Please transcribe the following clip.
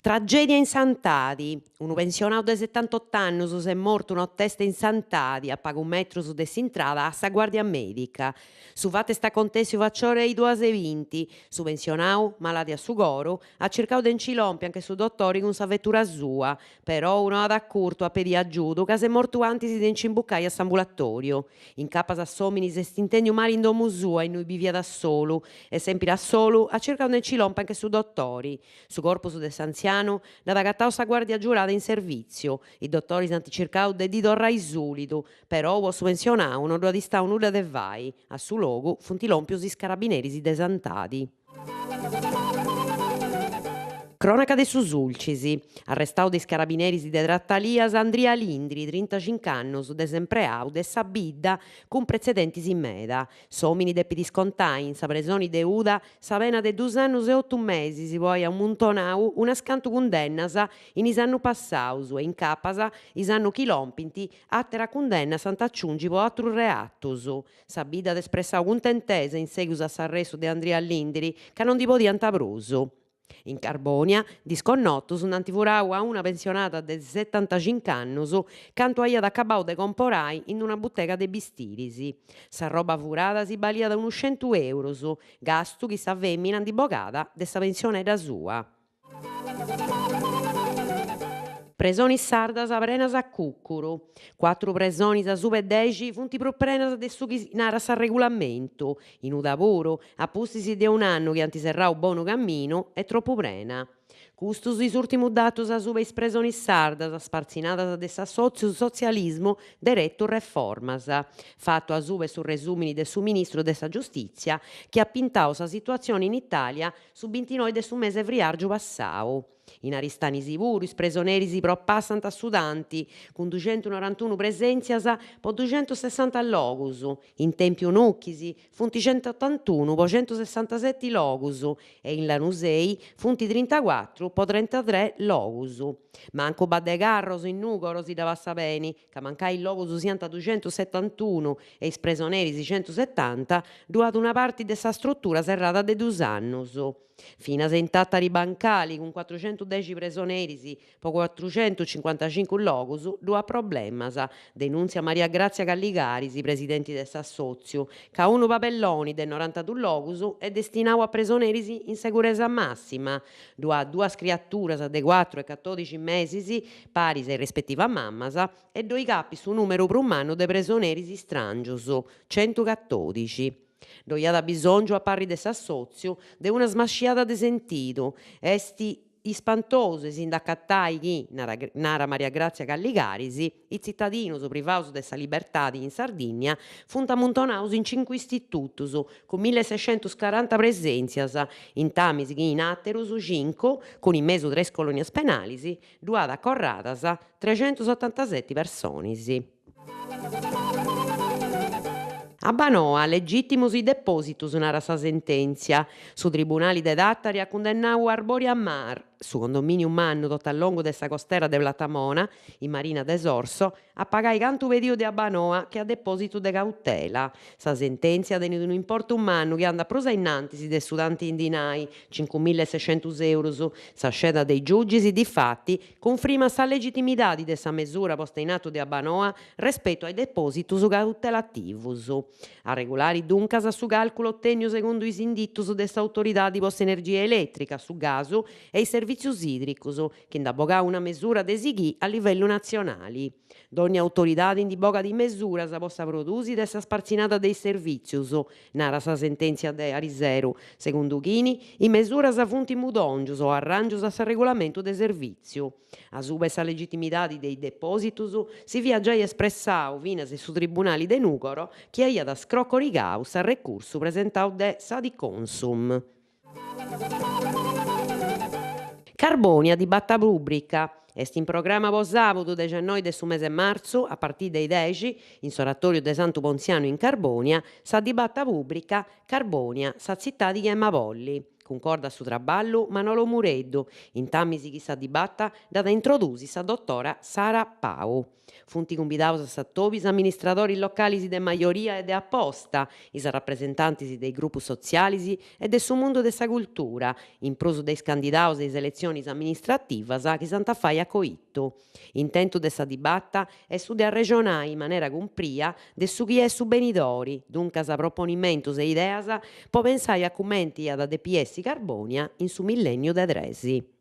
Tragèdia in Santadi, unu pensionau de setantot'annus s'est mortu notesta in Santadi, a pagu metrus de s'intrada a sa Guàrdia Mèdica. Su fatu est acontèssiu faciora 'e is duas e binti. Su pensionau, malàdiu a su coru, at circau de nci lompi anche su dotori cun sa vetura sua, perou no at acurtu a pedì agiudu ca s'est mortu antis de nci imbucai a s'ambulatòriu. Incapas s'òmini s'est intèndiu mali in domu sua innui biviat a solu e sèmpiri a solu at circau de nci lompi anche su dotori. Su corpus de s'antzianu dd'at agatau sa guàrdia giurada in servìtziu. Is dotoris ant circau de ddi torrai sùlidu, perou po su pensionau no ddu at istau nudda de fai. A su logu funt lòmpius is carabineris de Santadi. Crònaca de su Sulcis. Arrestau de is carabineris de Tratalias Andria Lindri, trintacinc'annus, desempreau de sa bidda cun pretzedentis meda. S'òmini depit iscontai in sa presoni de Uda Sa pena de dus annus e otu mesis po ai amuntonau unas cantu cundennas in is annus passaus e incapas is annus chi lompint àtera cundenna s'ant a aciungi po atrus reatus. Sa bidda at espressau cuntentesa in segus a s'arrestu de Andria Lindiri ca no ndi podiant prus. In Carbònia, disconnotus nd'ant furau a una pensionada de setantacinc'annus cantu aiat acabau de comporai in una butega de bistiris. S'arroba furada si baliat unus centu eurus, gastu chi sa fèmina ndi bogàt de sa pensionedda sua. Presonis sardas prenas a cùcuru. Cuatru presonis asuba 'e dexi funt prus prenas de su chi narat s'arregulamentu. In Uda puru, a pustis de un'annu chi ant serrau Bonu Caminu, est tropu prena. Custus is ùrtimus datus asuba 'e is presonis sardas spartzinadas de s'assòtziu Sotzialismu Deretu Reformas, fatu asuba 'e su resùmini de su ministru de sa Giustìtzia chi at pintau sa situatzioni in Itàlia su bintinoi de su mese 'e friàrgiu passau. In Aristanis puru is presoneris propassant su tanti, cun duxentunorantunu presèntzias po duxentusessanta logus, in Tèmpiu Nuchis funt centotantunu po centusessantaseti logus e in Lanusei funt trintacuatru po trentatres logus. Mancu Badde Carros in Nùgoro si dda passat beni, ca mancai is logus siant duxentusetantunu e is presoneris centusetanta, ddu at una parti de sa strutura serrada de dus annus. Finas in Tàtari Bancali, cun cuatruxentudexi presoneris po cuatruxentucincuantacincu logus, ddu at problemas, denùntziat Maria Grazia Calligaris, presidenti de s'assòtziu, ca unu pabelloni de norantadus logus est destinau a presoneris in seguresa màssima, ddu at duas criaturas de cuatru e catòdixi mesis paris a is respetivas mammas e ddoi capit su nùmeru prus mannu de presoneris istràngius, centucatòdixi. Ddoi at bisòngiu a parri de s'assòtziu de una smasciada de sentidu, est ispantosu 'e si nd'acatai chi, narat Maria Grazia Calligaris, is tzitadinus privaus de sa libertadi in Sardìnnia funt amuntonaus in cincu istitutus cun millesescentuscaranta presèntzias, intamis chi in àterus cincu, cun in mesu tres colònias penalis, ddu at acorradas trexentusotantaseti personis. Abbanoa, legìtimus is depòsitus, narat sa sentèntzia. Su Tribunali de Tàtari at cundennau Arboria Mar, su condomìniu mannu totu a longu de sa costera de Platamona, in Marina de Sorso, a pagai cantu pediu de Abbanoa che a depòsitu de cautela. Sa sentèntzia tenit unu importu mannu chi andat prus a innantis de su tanti in dinai, cincumillesescentus eurus. Sa sceda de is giugis, difati, Cunfrimat sa legitimidadi de sa mesura posta in atu de Abbanoa respetu a is depòsitus cautelativus. Arregulari duncas su càlculu otènniu segundu is inditus de s'Autoridadi po s'Energia Elètrica, su Gasu e is Servìtzius Ìdricus, chi nd'at bogau una mesura de sighì a livellu natzionali. Dònnia autoridadi ndi bogat is mesuras po sa prodùsida e sa spartzinada de is servìtzius, narat sa sentèntzia de ariseru, segundu chini is mesuras funt mudòngius o arràngius a s'arregulamentu de servìtziu. Asuba 'e sa legitimidadi de is depòsitus si fiat giai espressau finas su Tribunali de Nùgoro chi aiat scrocorigau s'arrecursu presentau de s'Adiconsum. Carbònia, dibata pùbrica. Est in programa po sàbudu dexennoi de su mese martzu, a partì de is dexi, in s'oratòriu de Santu Pontzianu in Carbònia, sa dibata pùbrica Carbònia, sa tzitadi chi em'a bolli. Cuncordat su traballu Manolo Mureddu, intamis chi sa dibata dd'at a introdusi sa dotora Sara Pau. Funt cumbidaus a s'atobiu is amministradoris localis de majoria e de aposta, is arrapresentantis de is grupus sotzialis e de su mundu de sa cultura, in prus de is candidaus de is eletzionis amministrativas chi s'ant a fai a coitu. Intentu de sa dibata est su de arrexonai in manera cumpria de su chi est su benidori, duncas proponimentus e ideas po pensai a cumenti iat a depi essi Carbònia in su millènniu de tres.